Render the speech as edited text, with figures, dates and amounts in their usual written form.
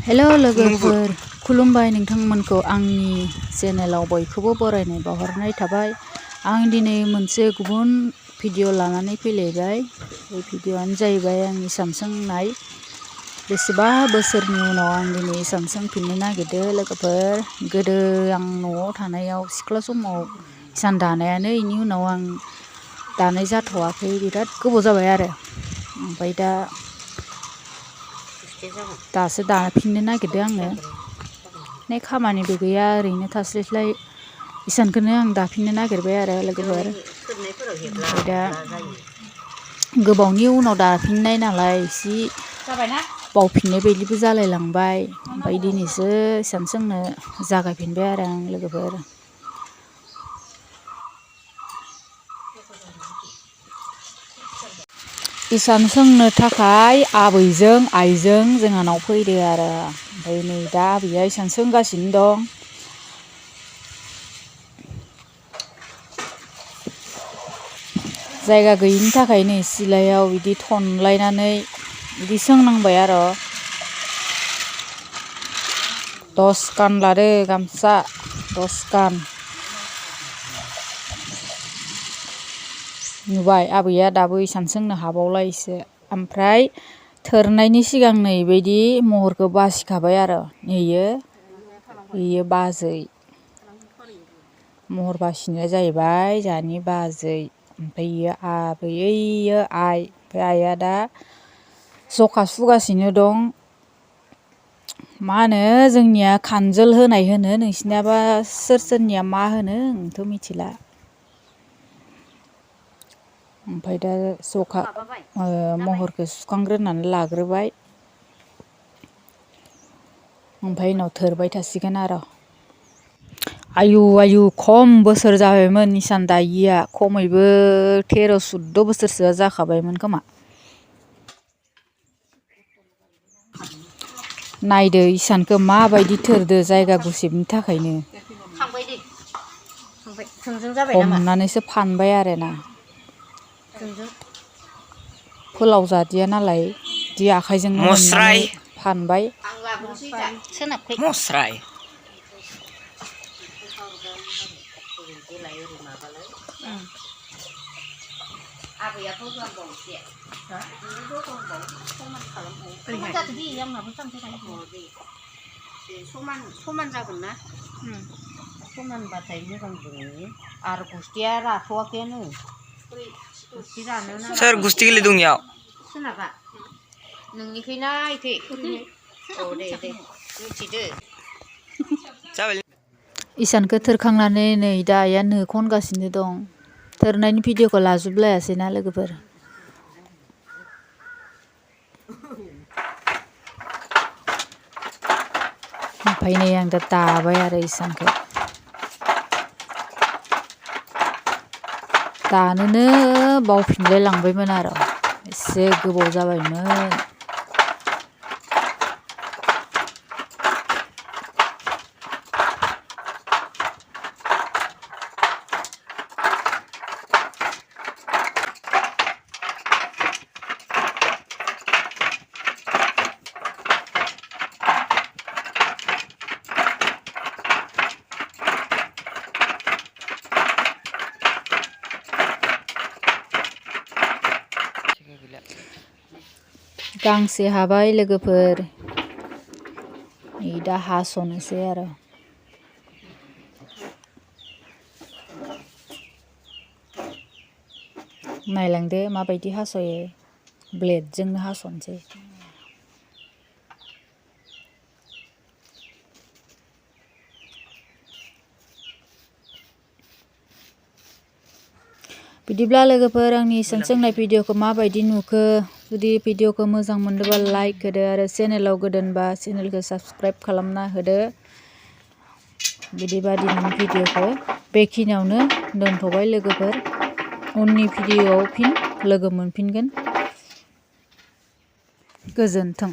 Hello लोगोफोर खुलुमबाय नोंथांमोनखौ आंनि चेनेलाव बयखौबो बरायनाय बावहरनाय थाबाय। आं दिनै मोनसे गुबुन भिडिअ लानानै फैलायबाय। बे भिडिअआनो जाहैबाय आंनि सामसुं नाय। बेसेबा बोसोरनि उनाव आं दिनै सामसुं फिननो नागिरदों लोगोफोर। गोदो आं न'आव थानायाव सिख्ला समाव इसान दानायानो, इनि उनाव आं दानाय जाथ'वाखै, बिराद गोबाव जाबाय आरो। ओमफ्राय दासो दाफिननो नागिरदों आङो। नै खामानिबो गैया, ओरैनो थास्लायस्लाय इसानखौनो आं दाफिननो नागिरबाय आरो लोगोफोर। ओमफ्राय दा गोबावनि उनाव दाफिननाय नालाय एसे बावफिननाय बायदिबो जालायलांबाय। ओमफ्राय दिनैसो इसान सोंनो जागायफिनबाय आरो आं लोगोफोर। इसान सोंनो थाखाय आबैजों आइजों जोंहानाव फैदो आरो। ओमफ्राय नै दा आबैया इसान सोंगासिनो दं। जायगा गैयिनि थाखाय नै सिलायाव बिदि थनलायनानै बिदि सोंनांबाय आरो। 10 खान लादो गामसा, 10 खान। नुबाय आबैया दाबो इसान सोंनो हाबावलायसो। ओमफ्राय थोरनायनि सिगां नै बायदि महरखौ बासिखाबाय आरो। बेयो बाजै महर बासिनाया जाहैबाय जोंहानि बाजै। ओमफ्राय इयो आबै, इयो आइ। ओमफ्राय आइया दा जखा सुगासिनो दं। मा होनो जोंनिया खानजोल होनाय होनो, नोंसिनियाबा सोरनिया मा होनो आंथ' मिथिला। ओमफ्राय दा जखा महरखौ सुखांग्रोनानै लाग्रोबाय। ओमफ्राय उनाव थोरबाय थासिगोन आरो। आयु खम बोसोर जाबायमोन इसान दायिया, खमैबो 13-14 बोसोरसोआ जाखाबायमोन खोमा। नायदो इसानखौ माबायदि थोरदो, जायगा गुसेबनि थाखायनो हमनानैसो फानबाय आरोना। फोलाव जादिया नालाय बिदि आखाइजोंनो हमनानै फानबाय। समान जागोन ना? समानबाथाय मोजां जोङो आरो गुस्थिया राथ'वाखैनो। सोर गुस्थि गोलै दं इयाव? सोनाबा नोंनिखै ना इखै? औ दे मिथिदो। इसानखौ थोरखांनानै नै दा आइया नो खनगासिनो दं। थोरनायनि भिडिअखौ लाजोबलायासैना लोगोफोर। ओमफ्राय नै आं दा दाबाय आरो इसानखौ। दानोनो बावफिनलाय लांबायमोन आरो, एसे गोबाव जाबायमोन। गांसे हाबाय लोगोफोर। नै दा हास'नोसै आरो। नायलांदो माबायदि हास'यो, ब्लेडजोंनो हास'नोसै। बिदिब्ला लोगोफोर आंनि इसान सोंनाय भिडिअखौ माबायदि नुखो? जुदि भिडिअखौ मोजां मोनदोंबा लाइक होदो आरो चेनेलाव गोदानबा चेनेलखौ साबस्क्राइब खालामना होदो। बिदिबा दिनैनि भिडिअखौ बेखिनियावनो दोनथ'बाय लोगोफोर। उननि भिडिअआव फिन लोगो मोनफिनगोन। गोजोन्थों।